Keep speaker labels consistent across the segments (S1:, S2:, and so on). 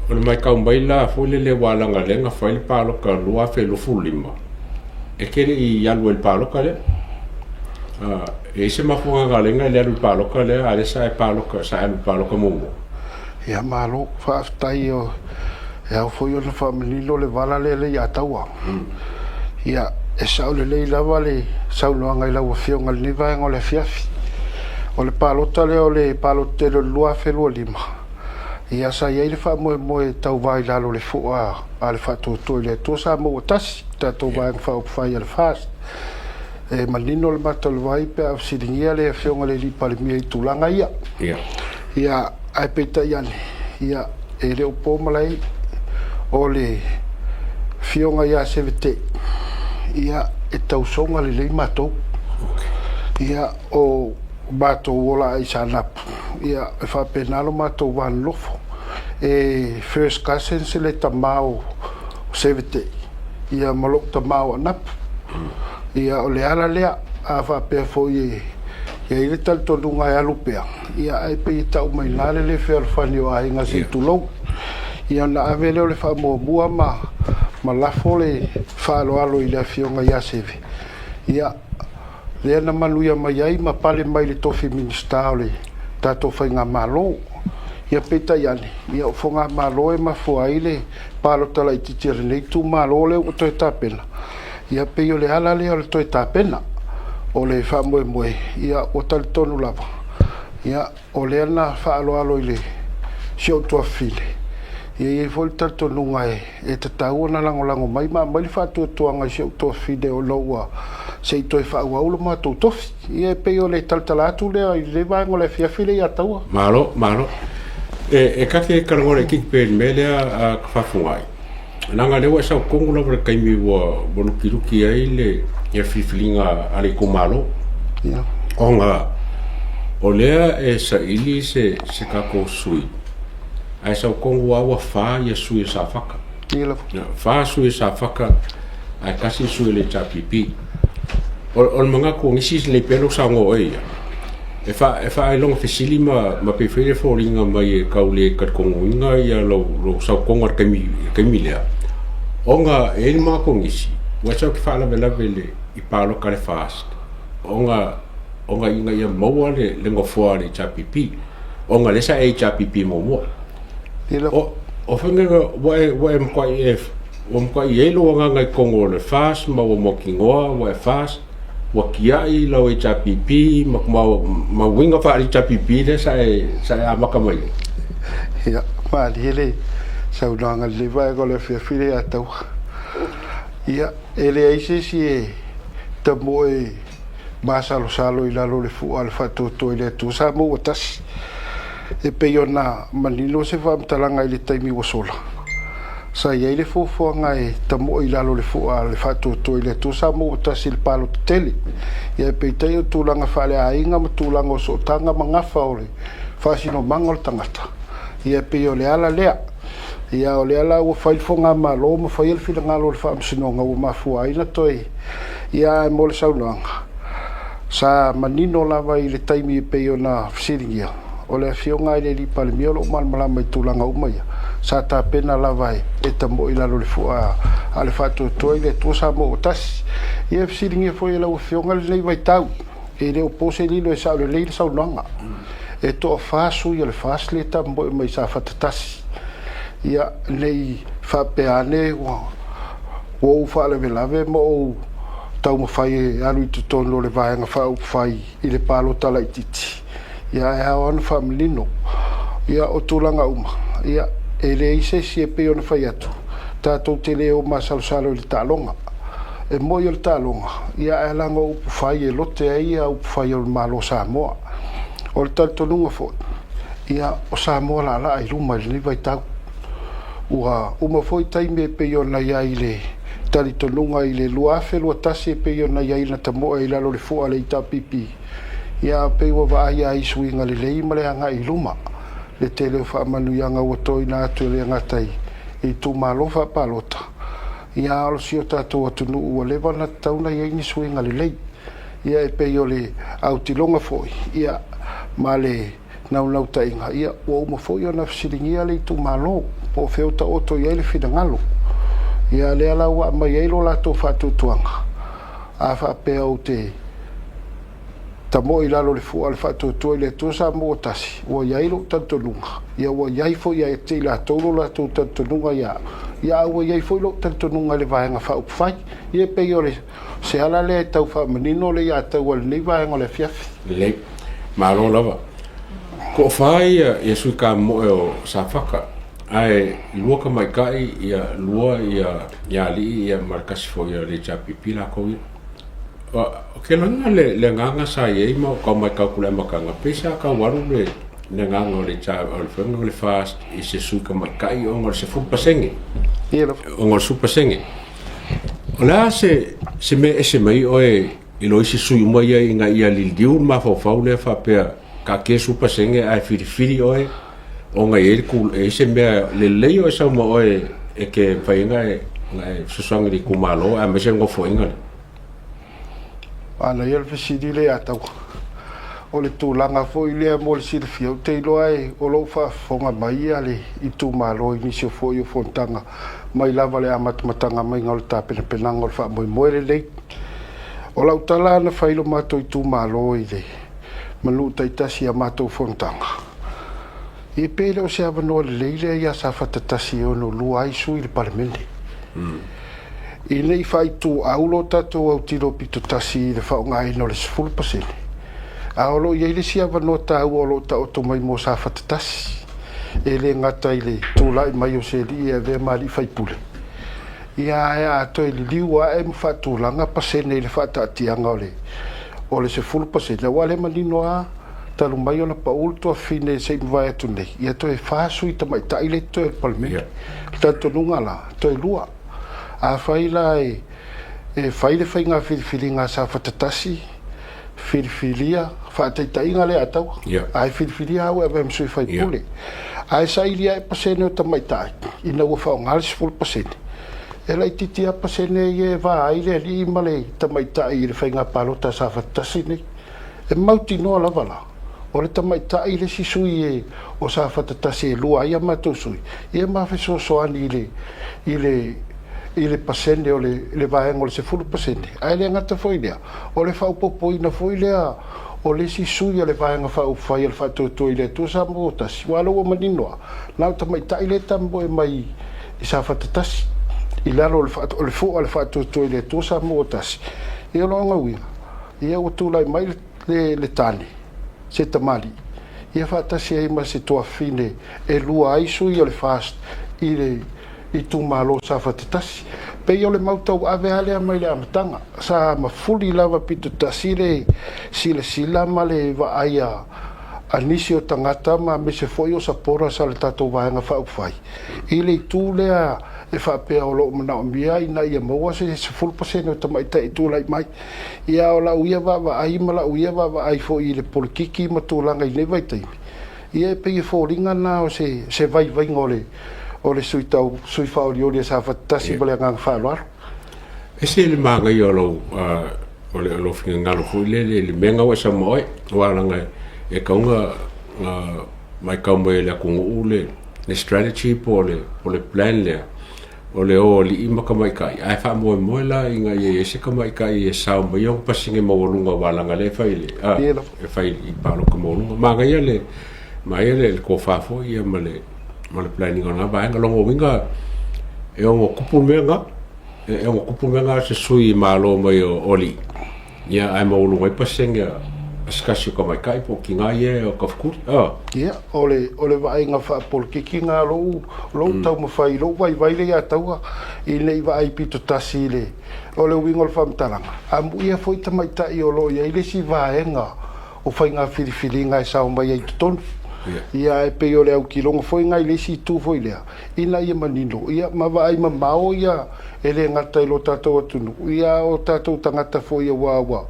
S1: O le matau mai la foi lele aua leaga o lea na fai le palota 2025, e te le i alu ai i le palota lea. E i ai se mafuaaga na ala ai ona e le alu i le palota lea, a o lea sa e palota, sa e alu i le palota muamua?
S2: Ia malo, faafetai e ao foi ona faamanino le vala lea le Alataua. Ia, e sao lelei lava le saunoaga i lau Afioga i lenei vaega o le afiafi. O le palota lea o le palota tele o le 2025, ia sa i ai le faamoemoe e tauva i lalo o le fua a le Faatuatua i le Atua Samoa ua Tasi, le tatou Vaega Faaupufai a le FAST. E manino le mata o le vai pe a fesiligia le Afioga i le Alii Palemia i tulaga ia. Ia, ae peitai ane, ia, e le o po malae, o le Afioga ia Sevetei, ia, e tausoga lelei matou. Ia, o matou ola i Saanapu, ia, e faapena lo matou va nonofo. E first cousins le tama o Sevetei, ia ma lou tama o Anapu. Ia, o le ala lea, a faapea foi e i ai le talitonuga e alu pea, ia ae pei e tau mai i ina le le fealofani o aiga se i tulou. Ia ona ave lea o le faamuamua ma ma lafo le faaaloalo i le Afioga ia Seve, ia, lea na manuia mai ai ma pale mai i le tofi Minisita o le tatou Faigamalo. Ia peitai ane, ia o Fogamalo e mafua ai le palota laitiiti a lenei itumalo lea ua toe tapena, ia pei o le ala lea o le toe tapena. O le faamoemoe, ia ua talitonu lava, ia o lea na faaaloalo i le si ou tuafafine, ia e i ai foi le talitonuga e tatau ona lagolago mai ma aumai le faatuatuaga i si ou tuafafine ona ua se i toe faaauau lo matou tofi. Ia e pei o le talatala atu lea i lenei vaega o le afiafi lea ia Taua.
S1: Malo, malo. E ta te talanoa laitiiti pea i le mea lea a Tafafugai, leaga o lea ua e sau tonu lava i le taimi ua lukiluki ai le filifiliga a le itumalo, ona o lea e saili se tatou sui, ae sau tonu lava ua fa sui o Safata. Fa sui o Safata ae tasi le sui o le HRPP. O le manatu o nisi lelei pea lou saunoa oe ia, e faailoga fesili ma pei foi e foliga mai e tau le talitonuina ia lou sautoga i le taimi lea, ona e i ai le manatu o nisi, ua sau e te faalavelave i palota a le FAST, ona ina ia maua le nofoa a le HRPP, ona o lea sa e HRPP muamua. O faiga ua e matuai ua matuai i ai lou agaga i totonu o le FAST ma ua mautinoa ua e FAST, ua tiai lau HRPP ma uiga faale-HRPP lea sa e amata mai ai?
S2: Ia, malie le saunoaga i lenei vaega o le afiafi lea ia Taua. Ia, e leai se isi e tamoe masalosalo i lalo o le fua a le faatuatua i le Atua Samoa ua tasi. E pei ona manino se faamatalaga i le taimi ua sola, sa i ai le fuafuaga e tamoe i lalo o le fua a le faatuatua i le Atua Samoa ua tasi i le palota tele. Ia peitai o tulaga faaleaiga ma tulaga o sootaga ma gafa o le faasinomaga o le tagata, ia e pei o le ala lea. Ia o lea la ua fai le fogamalo ma faia le finagalo o le Faamasinoga ua mafua ai ona toe ia ae mo le saunoaga, sa manino lava i le taimi e pei ona fesiligia, o le Afioga i le Alii Palemia o lo o malamalama i tulaga uma ia, sa tapena lava e tamoe i lalo o le fua a le Faatuatua i le Atua Samoa ua Tasi. Ia e fesiligia foi e lau Afioga lenei vaitau, e le o po se lilo e sao lelei le saunoaga. E toafa sui o le FAST lea e tamoe mai Safata 1. Ia, ne i faapea ane ua ou faalavelave ma ou taumafai e alu i totonu o le Vaega Faaupufai i le palota laitiiti, ia ae ao lava ona faamanino. Ia, o tulaga uma, ia, e leai se isi e pei ona fai atu, tatou te le o masalosalo i le taaloga. E moi o le taaloga, ia ae leaga o upufai e lote ai upufai o le Malo o Samoa. O le talitonuga foi, ia, o Samoa laalaa i luma i lenei vaitau. Ua uma foi taimi e pei ona i ai le talitonuga i le 2021 e pei ona i ai na tamoe i lalo o le fua a le HRPP, ia pei ua vaai lava i suiga lelei ma le agai i luma le tele o faamanuiaga ua toina atu e le gata i itumalo faapalota, ia a o si o tatou atunuu ua leva ona tatau ona i ai ni suiga lelei. Ia e pei o le autiloga foi, ia, ma le naunautaiga, ia, ua uma foi ona fesiligia le itumalo. po o fea ua taoto i ai le finagalo. Ia lea la ua aumai ai lo latou faatuatuaga, a faapea ou te tamoe i lalo o le fua o le faatuatua i le Atua Samoa ua tasi, ua i ai lou talitonuga, ia ua i ai foi ia te i latou lo latou talitonuga ia au, ia a ua i ai foi lou talitonuga i le Vaega Faaupufai. Ia e pei o le se ala lea e tau faamanino le ia tau a lenei vaega o le afiafi.
S1: Lelei. Malo lava. Toafa ia, ia sui kamoe o Safata, ae lua tamaitai, ia lua ia, ia alii ia ma le tasi foi o le HRPP latou ia. Ou te lagona le, le agaga sa i ai ma o tau matau atu i le amataga, pei sa tau alu le, le agaga o le o le faiga o le FAST i se sui tamaitai ona o le 10%.
S2: Ia lava.
S1: Ona o le 10%. O le a se, se mea ese mai oe i lo isi sui uma ia ina ia liliu le mafaufau lea faapea taatia 10% ae filifili oe ona e i ai le e i ai se mea lelei oe sau ma oe e te mafai ai ona e, ona e fesoasoani i le itumalo aemaise le nofoaiga lea.
S2: Manaia le fesili lea ia Taua. O le tulaga foi lea mo le silafia, ou te iloa e, o lo o faafofoga mai ia le itumalo i nisi o foi o fonotaga mai lava le amatamataga maiga o le tapenapenaga o le faamoemoe lenei. O lau tala na fai i lo matou itumalo i le ma nuu taitasi i a matou fonotaga, e pe le o se avanoa lelei lea ia Safata 1 e ono lua ai sui i le Palemene. Ina i faaituau lo tatou autilo pitotasi i le faaaogaina o le 10%, a o lo o i ai le isi avanoa taua o lo o taoto mai mo Safata 1, e le gata i le tulai mai o se alii e avea ma alii faipule, ia ae a toe liliu ae ma faatulaga pasene i le faataatiaga o le o le 10%, aua o lea e manino lava talu mai ona pau le tuafafine se i mavae atu nei, ia toe fa sui tamaitai lea e totoe o le Palemene. O le talitonuga la, toe lua. Afai la e e fai le faiga filifiliga a Safata 1, filifilia, faataitaiga lea a Taua, ae filifilia au e avea ma sui faipule, ae saili ae pasene o tamaitai ina ua faaaoga le 10%, e laitiiti lava pasene ia e va ai le alii ma le tamaitai i le faiga palota a Safata 1 nei. E mautinoa lava la, o le tamaitai le isi sui e o Safata 1 e lua ai a matou sui, ia ma fesoasoani i le, i le, i le pasene o le, le vaega o le 10%. Ae le gata foi i lea, o le faaopoopoina foi lea o le isi sui o le Vaega Faaupufai a le Faatuatua i le Atua Samoa ua Tasi, aua o lea ua manino lava, na o tamaitai lea e tamoe mai i Safata 1, i lalo o le fua o le Faatuatua i le Atua Samoa ua Tasi. Ia o lona uiga, ia ua tulai mai le tane, se tamalii, ia faatasi ai ma se tuafafine e lua ai sui o le FAST i le itumalo o Safata 1. Pei o le mau tauave lava lea mai le amataga, sa mafuli lava pitotasi le silasila ma le vaai a nisi o tagata ma aemaise foi o supporters a le tatou Vaega Faaupufai i le itu lea e faapea o lo o manaomia ina ia maua se 10% o tamaitai e tulai mai. Ia o lau ia vaavaai ma lau ia vaavaai foi i le polokiki ma tulaga i lenei vaitaimi, ia e pei e foliga lena o se se vaivaiga o le o le sui tau sui faaolioli a Safata 1 ma le agaga faaaloalo.
S1: Ese le manaia o lou o le lou finagalo foi lele i le mea na ua e saunoa ai, aua leaga e tatau ona matau mai e le atunuu le le strategy po o le po o le plan lea o le o alii ma tamaitai, ae faamoemoe la ina ia i ai se tamaitai e sao mai ona pasene maualuga aua leaga o lea e fai i le e fai i palota maualuga. Manaia le manaia le tofa foi ia ma le ma le planning o lena vaega. Lona uiga e ono tupu le mea lena, e ono tupu le mea lena se sui malo mai o alii, ia ae maualuga ai pasene a se tasi o tamaitai po o tina ia o tafekuli.
S2: Ia, o le, o le vaaiga faapolokiki lena lou, lou taumafai i lou vaivai lea ia Taua, ina ne i vaai pitotasi i le, o le uiga o le faamatalaga, amuia foi tamaitai o lo o i ai le isi vaega o faiga filifiliga e sao mai ai i totonu. Ia, ae pei o le autiloga foi lena i le isi itu foi lea, ina ia manino, ia, ma vaai mamao ia, e le gata i lo tatou atunuu, ia, a o tatou tagata foi aua ua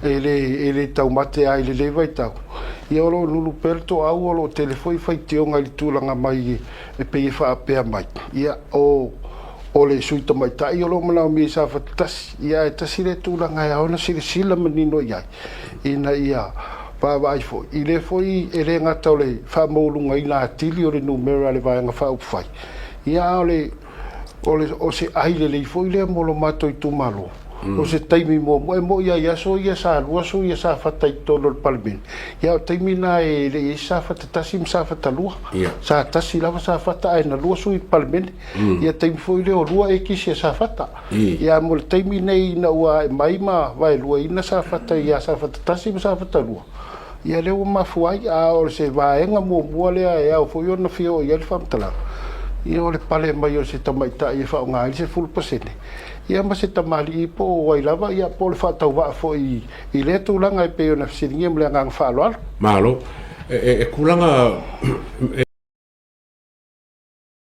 S2: e le, e le taumate lava i lenei vaitau. Ia, o lo o lulu pea le toau, o lo o tele foi faitioga i le tulaga mai e pei e faapea mai, ia, o, o le sui tamaitai o lo o manaomia i Safata 1, ia, ae tasi lea tulaga e ao ona silasila manino i ai, ina ia. Vaavaai foi i lea foi e le gata o le faamaualugaina atili o le numera a le Vaega Faaupufai, ia a o le o le o se ai lelei foi lea mo lo matou itumalo. O se taimi muamua, e moni lava i aso ia sa lua sui a Safata i totonu o le Palemene, ia a o le taimi lena e le i i ai se Safata 1 ma Safata 2. Sa tasi lava Safata ae na lua sui i le Palemene. Ia taimi foi lea o lua ekisi a Safata. Ia mo le taimi nei ina ua ae mai ma vaeluaina Safata ia Safata 1 ma Safata 2, ia lea ua mafua ai. A o se vaega muamua lea e ao foi ona fia oo i ai le faamatalaga, ia o le pale mai o se tamaitai e faaaoga ai le 10%, ia ma se tamalii po o ai lava, ia po o le faatauvaa foi i lea tulaga e pei ona fesiligia ma le agaga faaaloalo.
S1: Malo. E tulaga e.